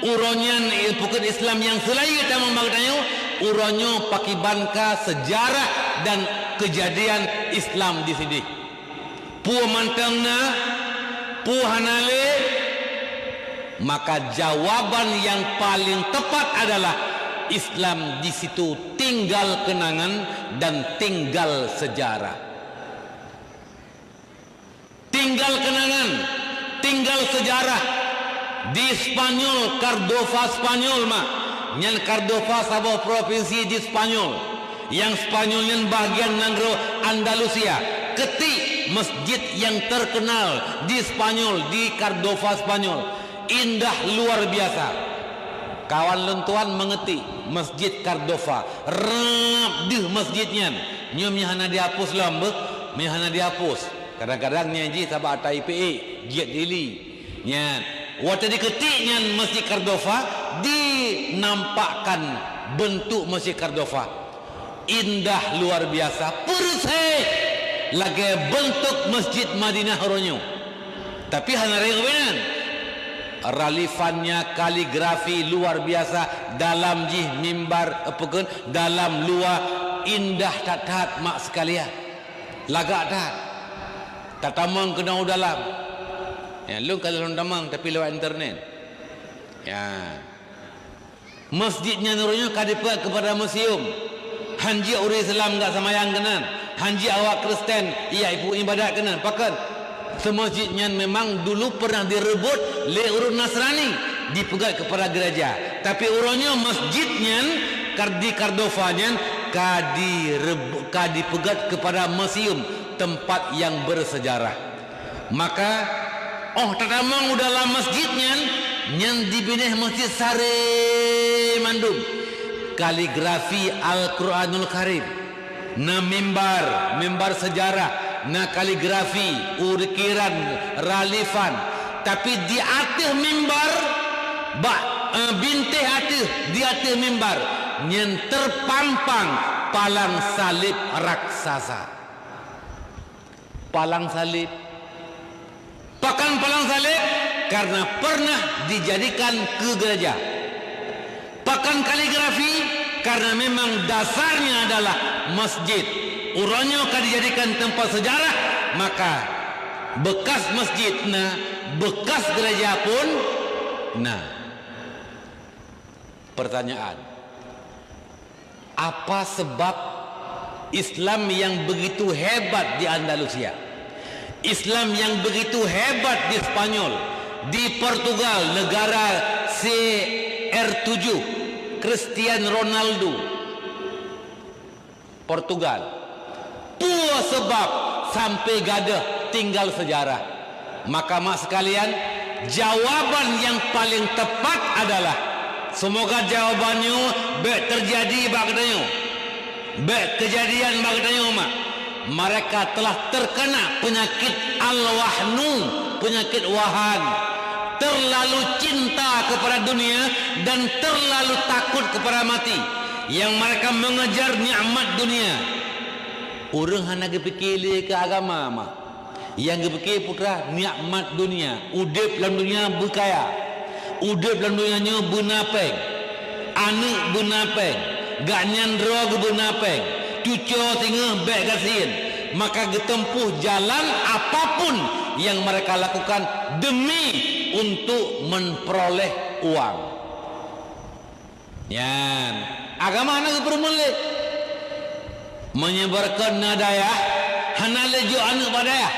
uroe nyan, eh, pukon Islam nyang seulayeue tamong bak geutanyoe, uroe nyoe pakiban ka seujarah dan keujadian Islam di sideh. Peue mantong na, peue hana lé, maka jawaban nyang paleng teupat adalah Islam di situ tinggal keunangan dan tinggal seujarah. Tinggal keunangan, tinggal seujarah. Di Spanyol, Cordova Spanyol mak. Nyan Cordova saboh propinsi di Spanyol. Nyang Spanyol nyan bahagian nanggroe Andalusia. Keutik masjid nyang terkenal di Spanyol, di Cordova Spanyol. Indah luar biasa. Kawan lôn tuan meungeutik Masjid Cordova. Rab deuh masjid nyan. Nyoe meuhana dihapus lom beuh, meuhana dihapus. Kadang-kadang nyan jih sabab ata ipe-e, jeuet dili. Nyan, watée dikeutik nyan Masjid Cordova, dinampakkan beuntuk Masjid Cordova. Indah luar biasa, peureuseh lagée beuntuk Masjid Madinah uroe nyoe. Tapi hana ringan. Ralifannya kaligrafi luar biasa, dalam jih mimbar, eh, peue kheun, dalam luwa indah that-that mak sekalian. Lagak that. Tatamong keunoe u dalam. Ya, lôn ka lôn tamong, tapi lewat internet. Ya. Masjid nyan uroe nyoe ka dipeugét keupada museum. Hanjeuet ureuëng Islam gak seumayang keunan, hanjeuet awak Kristen ia ibu ibadat keunan. Pakon? Seumasjid nyan memang dulu pernah direbut lé ureuëng Nasrani, dipeugét keupada gereja. Tapi uroe nyoe masjid nyan, Kar-, di Cordova nyan ka direbut, ka dipeugét keupada museum, tempat yang bersejarah. Maka, óh tatamong u dalam masjid nyan, nyan dibinéh masjid saré mandum. Kaligrafi Al-Quranul Karim, na mimbar, mimbar seujarah, na kaligrafi, ukiran, ralifan. Tapi di ateueh mimbar, bak, eh, bintéh ateueh, di ateueh mimbar, nyan teupampang palang saleb raksasa. Palang saleb. Pakan palang saleb karena pernah dijadikan keu gereja. Pakan kaligrafi karena memang dasarnya adalah masjid. Uroe nyoe ka dijadikan tempat sejarah, maka bekas masjid na, bekas gereja pun na. Pertanyaan, apa sebab Islam yang begitu hebat di Andalusia, Islam yang begitu hebat di Spanyol, di Portugal, negara C R tujuh, Cristiano Ronaldo, Portugal. Peue sabab sampai gadôh tinggal sejarah? Maka mak sekalian, jawaban yang paling tepat adalah, semoga jawaban nyoe bék terjadi bak geutanyoe. Bék kejadian bak geutanyoe mak. Mereka telah terkena penyakit al-wahnu, penyakit wahan. Terlalu cinta kepada dunia dan terlalu takut kepada mati. Yang mereka mengejar nikmat dunia. Ureuëng hana geupike lé keu agama mak. Nyang geupike putra nikmat dunia, udeb lam dunia beukaya, udeb lam dunia nyoe beuna péng, aneuëk beuna péng, gaknyan droe geubeuna péng, cuco singoh bék gasien, maka geuteumpuh jalan apapun yang mereka lakukan demi untuk memperoleh uang. Nyan, agama hana geupeureumeun lé. Meunyoe barokon na dayah, hana lé jok aneuëk bak dayah.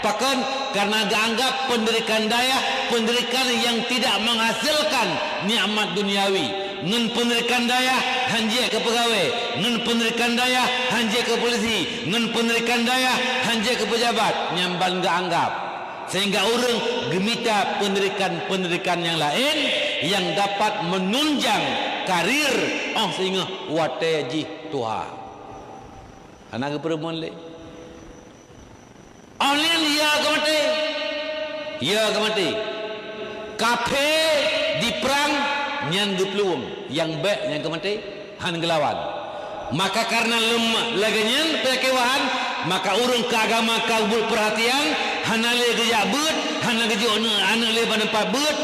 Pakon? Karena geuanggap pendidikan dayah, pendidikan yang tidak menghasilkan nikmat duniawi. Ngon pendidikan dayah, hanjeuet keu peugawée. Ngon pendidikan dayah, hanjeuet keu polisi. Ngon pendidikan dayah, hanjeuet keu pejabat. Nyan ban geuanggap. Sehingga ureuëng geumita pendidikan-pendidikan nyang laén nyang dapat menunjang karir óh singoh watée jih tuha. Hana geupeureumeun lé. Óh lheueh ya ka maté. Ya ka maté. Kaphé diprang nyan geuplueng, nyang bék nyang ka maté. Han geulawan. Maka karena leumoh lagée nyan peunyakét wahan, maka ureuëng keu agama ka buet peurhatian, hana lé geujak beuet, hana geujok aneuëk lé bak teumpat beuet.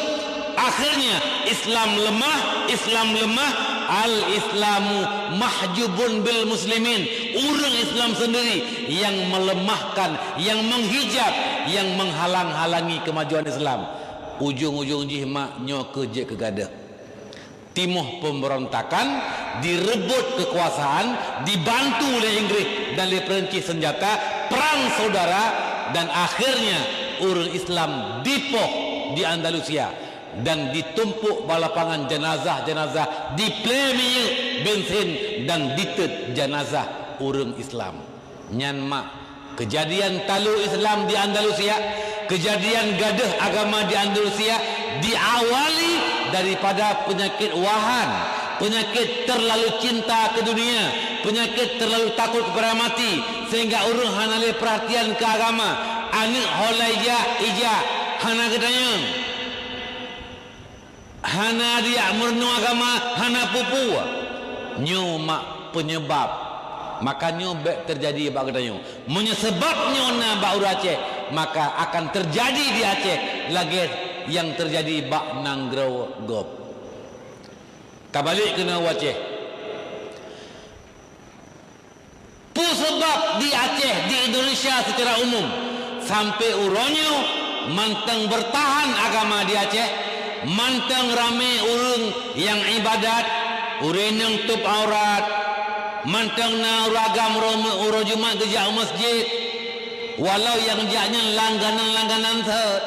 Akhirnya Islam lemah, Islam lemah, al-Islamu mahjubun bil muslimin. Ureuëng Islam sendiri yang melemahkan, yang menghijab, yang menghalang-halangi kemajuan Islam. Ujung-ujung jih mak nyoe keu jeuet keu gadôh. Timoh pemberontakan, direbut kekuasaan, dibantu lé Inggris dan lé Perancis senjata, perang saudara, dan akhirnya ureuëng Islam dipoh di Andalusia dan ditumpuk bak lapangan jenazah-jenazah, diplé minyeuk, bensin, dan ditet jenazah ureuëng Islam. Nyan mak, kejadian talu Islam di Andalusia, kejadian gadôh agama di Andalusia diawali daripada penyakit wahan, penyakit terlalu cinta ke dunia, penyakit terlalu takut kepada mati, sehingga ureuëng hana lé perhatian ke agama. Aneuëk ho lai jak, ijak, hana geutanyong. Hana diyak meurunoe agama, hana peue-peue. Nyoe mak penyebab. Maka nyoe bék terjadi bak geutanyoe. Meunyoe sebab nyoe na bak ureuëng Aceh, maka akan terjadi di Aceh lagée nyang terjadi bak nanggroe gob. Ka balek keunoe u Aceh. Peue sabab di Aceh, di Indonesia secara umum, sampai uroe nyoe mantong bertahan agama di Aceh, mantong ramé ureuëng nyang ibadat, ureuëng nyang tup aurat, mantong na ureuëng agam uroe, uroe Jumat geujak u masjid, walau nyang jak nyan langganan-langganan that.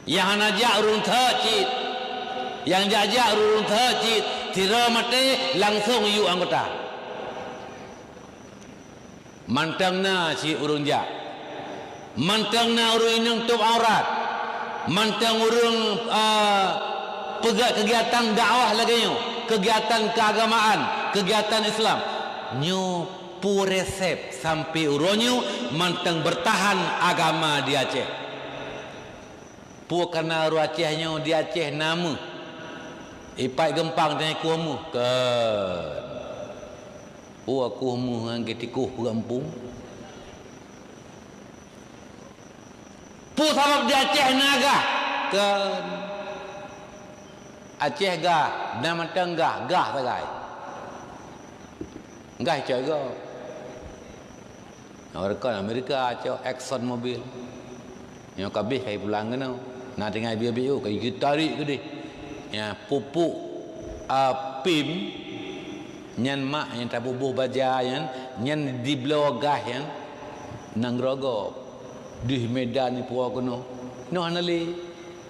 Nyang hana jak ureuëng that cit. Nyang jak-jak ureuëng that cit. Sidroe maté langsong yue anggota. Mantong na cit ureuëng jak. Mantong na ureuëng inong tup aurat. Mantong ureuëng, ah, peugét kegiatan dakwah lagée nyoe, kegiatan keagamaan, kegiatan Islam. Nyoe peue resep sampai uroe nyoe mantong bertahan agama di Aceh. Peue kana ureuëng Aceh nyoe di Aceh na meuh? Ipat geumpang tanyoe kuh meuh? Kon. Peue kuh meuh ngon geutikuh peugampông? Peue sabab di Aceh na gah? Keu Aceh gah, na mantong gah, gah sagai. Gah cok go. Awak kon Amerika cok Exxon Mobil. Nyoe ka beh kai pulang keunoe. Na tinggai biu-biu kai geutarek keudeh. Ya, pupuk, a, pim nyan mak nyang tabuboh baja nyan, nyan dibloe gah nyan nanggroe gob. Dih Medan ni puwoe keunoe. Nyoe hana lé.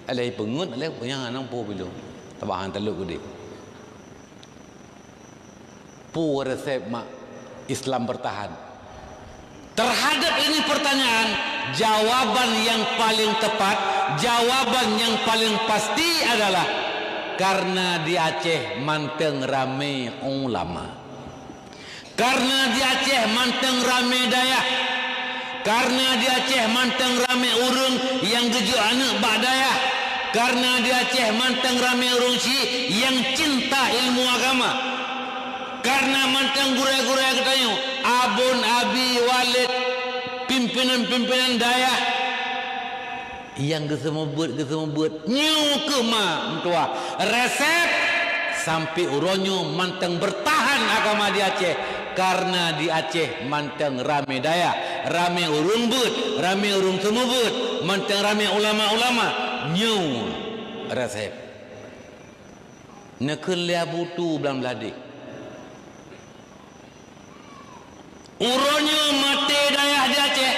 Alah peungeut, alah nyang hana po bilong. Tabah han talok keudeh. Peue resep mak Islam bertahan? Terhadap ini pertanyaan, jawaban yang paling tepat, jawaban yang paling pasti adalah karena di Aceh mantong ramé ulama. Karena di Aceh mantong ramé dayah. Karena di Aceh mantong ramé ureuëng nyang geujok aneuëk bak dayah. Karena di Aceh mantong ramé ureuëng syiek nyang cinta ilmu agama. Karena mantong gurée-gurée geutanyoe, abon, abi, walét, pimpinan-pimpinan dayah nyang geuseumeubeuet-geuseumeubeuet, nyoe keuh ma meutuah resep sampai uroe nyoe mantong bertahan agama di Aceh. Karena di Aceh mantong ramé dayah, ramé ureuëng beuet, ramé ureuëng seumeubeuet, mantong ramé ulama-ulama. Nyoe resep. Neukheun lé Abu Tu Blang Bladeh. Uroe nyoe maté dayah di Aceh.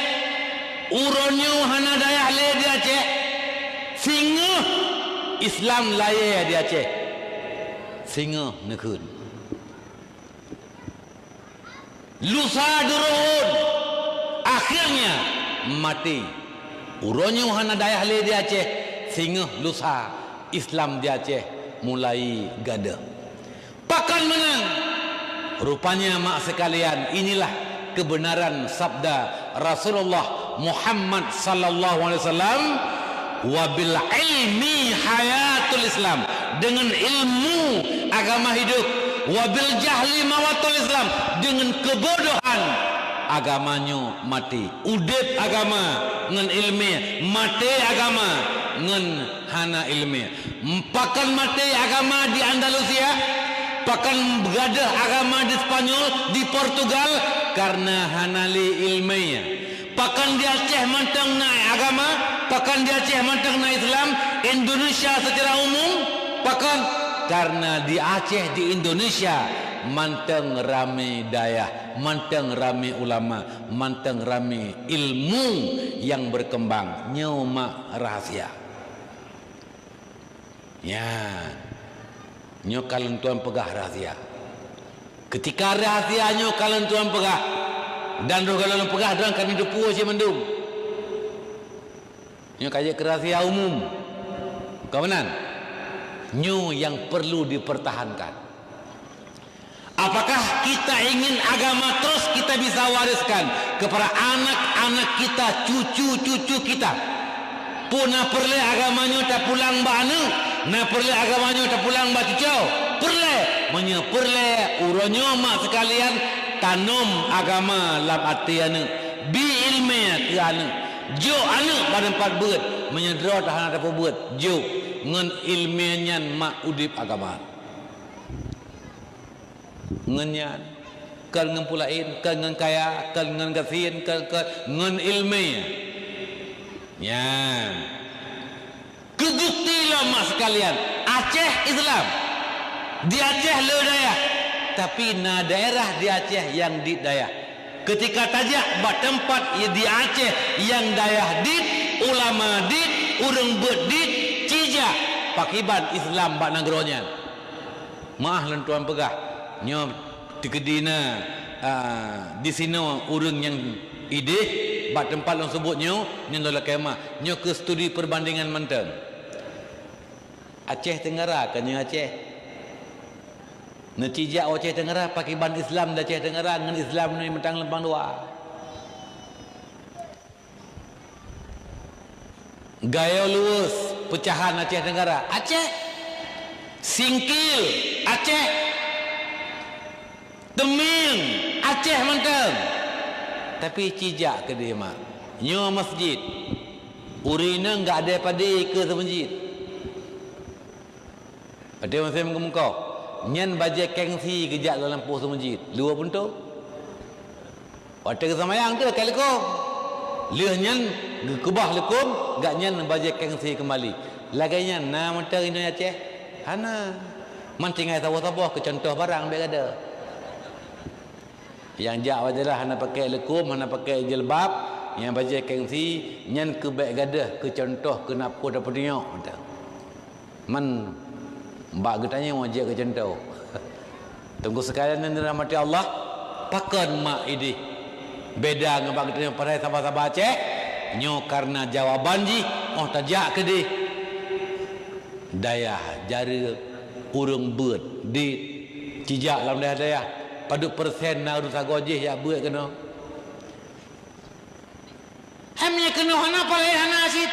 Uroe nyoe hana dayah lé di Aceh. Singoh Islam layée di Aceh. Singoh neukheun. Lusa duruhon, akhirnya maté. Uroe nyoe hana dayah lé di Aceh, singoh lusa Islam di Aceh mulai gadôh. Pakon meunan? Rupanya, mak sekalian, inilah kebenaran sabda Rasulullah Muhammad sallallahu alaihi wasallam, "Wa bil ilmi hayatul Islam." Dengan ilmu agama hidup. "Wa bil jahli mawatul Islam." Dengan kebodohan agama nyoe mati. Udeb agama ngon ilmu, mati agama ngon hana ilmu. Pakon maté agama di Andalusia, pakon gadôh agama di Spanyol, di Portugal, karena hana lé ilmu. Pakon di Aceh mantong na agama, pakon di Aceh mantong na Islam, Indonesia secara umum, pakon? Karena di Aceh, di Indonesia, mantong ramé dayah, mantong ramé ulama, mantong ramé ilmu yang berkembang. Nyoe mak rahasia. Nyan. Nyoe ka lôn tuan peugah rahasia. Keutika rahasia nyoe ka lôn tuan peugah, dan roh gohlom lôn peugah, droen ka neuteupeue cit mandum. Nyoe ka jeuet keu rahasia umum. Ka meunan? Nyoe nyang perlu dipertahankan. Apakah kita ingin agama terus kita bisa wariskan kepada anak-anak kita, cucu-cucu kita? Peue na peureulée agama nyoe tapulang bak aneuëk, na peureulée agama nyoe tapulang bak cucoe? Peureulée. Meunyoe peureulée, uroe nyoe mak sekalian, tanom agama lam até aneuëk, bi iéleumé keu aneuëk, jok aneuëk bak teumpat beuet. Meunyoe droe hana tapeubuet, jok ngon iéleumé nyan mak udeb agama. Ngon nyan, kon ngon peue laén, kon ngon kaya, kon ngon gasien, kon, kon ngon iéleumé. Nyan. Keu bukeuti lom mak sekalian, Aceh Islam. Di Aceh le dayah, tapi na daerah di Aceh nyang dit dayah. Keutika tajak bak teumpat di Aceh nyang dayah dit, ulama dit, ureuëng beuet dit, cijak pakiban Islam bak nanggroe nyan. Meuáh lôn tuan peugah, nyoe teukeudi na, a, disinoe ureuëng nyang ideh bak teumpat lôn seubut nyoe, nyoe lôn lakée meuáh. Nyoe keuh studi perbandingan mantong. Aceh Tenggara, kon nyoe Aceh. Neucijak u Aceh Tenggara, pakiban Islam di Aceh Tenggara ngon Islam nyoe mantong leumpang dua. Gayo Luweuh, peucahan Aceh Tenggara, Aceh. Singkil, Aceh. Teumieng, Aceh mantong. Tapi cijak keudeh mak. Nyoe masjid. Ureuëng inong gak adée padé keu seumeujid. Watée musém geumeukoh, nyan bajée kengsi geujak lam lampôh seumeujid, luwa punto. Watée geuseumayang teuh ka leukom. Lheueh nyan geukeubah leukom, gak nyan bajée kengsi keumbali. Lagée nyan na mantong inong Aceh? Hana. Man tinggai saboh-saboh keu contoh barang bék gada. Nyang jak bak jalan hana pakai leukom, hana pakai jilbab, nyang bajée kengsi, nyan keuh bék gadôh keu contoh keu na peue tapeutunyok mantong. Man bak geutanyoe jeuet keu contoh. Teungku sekalian nyang dirahmati Allah, pakon mak idéh beda ngon bak geutanyoe padahai saba-saba Aceh? Nyoe kareuna jawaban jih óh tajak keudéh. Dayah, jareuk, ureuëng beuet, dit, cijak lam dayah-dayah, padub persen na ureuëng sagoe jih jak beuet keunoe. Hai meunyoe keunoe hana palaén hana cit.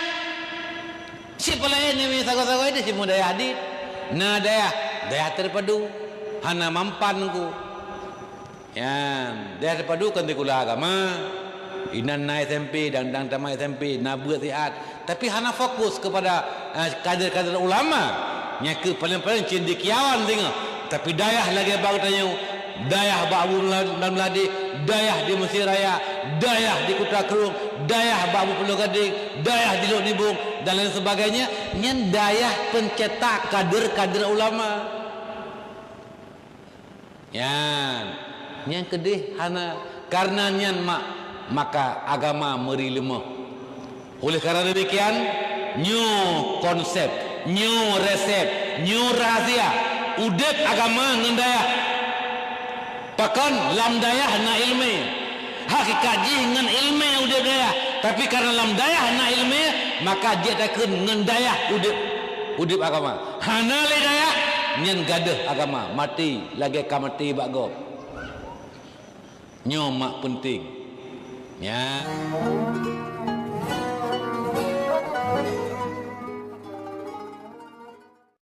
Cit palaén nyoe sagoe-sagoe itu cuma dayah dit. Na dayah, dayah terpadu. Hana mampan ku. Nyan, dayah terpadu kan sikula agama. Inan na S M P dan, dan tamat S M P, na beuet siat. Tapi hana fokus kepada, eh, kader-kader ulama. Nyang keu paling-paling cin di Kiawan singoh. Tapi dayah lagée bak geutanyoe, dayah bak Abu Mela-, Meuladi, dayah di Mesir Raya, dayah di Kuta Krueng, dayah bak Abu Pulo Gadeng, dayah di Lhok Nibong, dan lain sebagainya, nyan dayah pencetak kader-kader ulama. Nyan, nyang keudeh hana, kareuna nyan mak, maka agama meuri leumoh. Oleh karena demikian, nyoe konsep, nyoe resep, nyoe rahasia udeb agama ngon dayah. Pakon lam dayah na iéleumé. Hakikat jih ngon iéleumé udeb dayah, tapi karena lam dayah na iéleumé, maka jeuet takheun ngon dayah udeb, udeb agama. Hana lé dayah, nyan gadôh agama, maté lagée ka maté bak gob. Nyoe mak peunteng. Nya.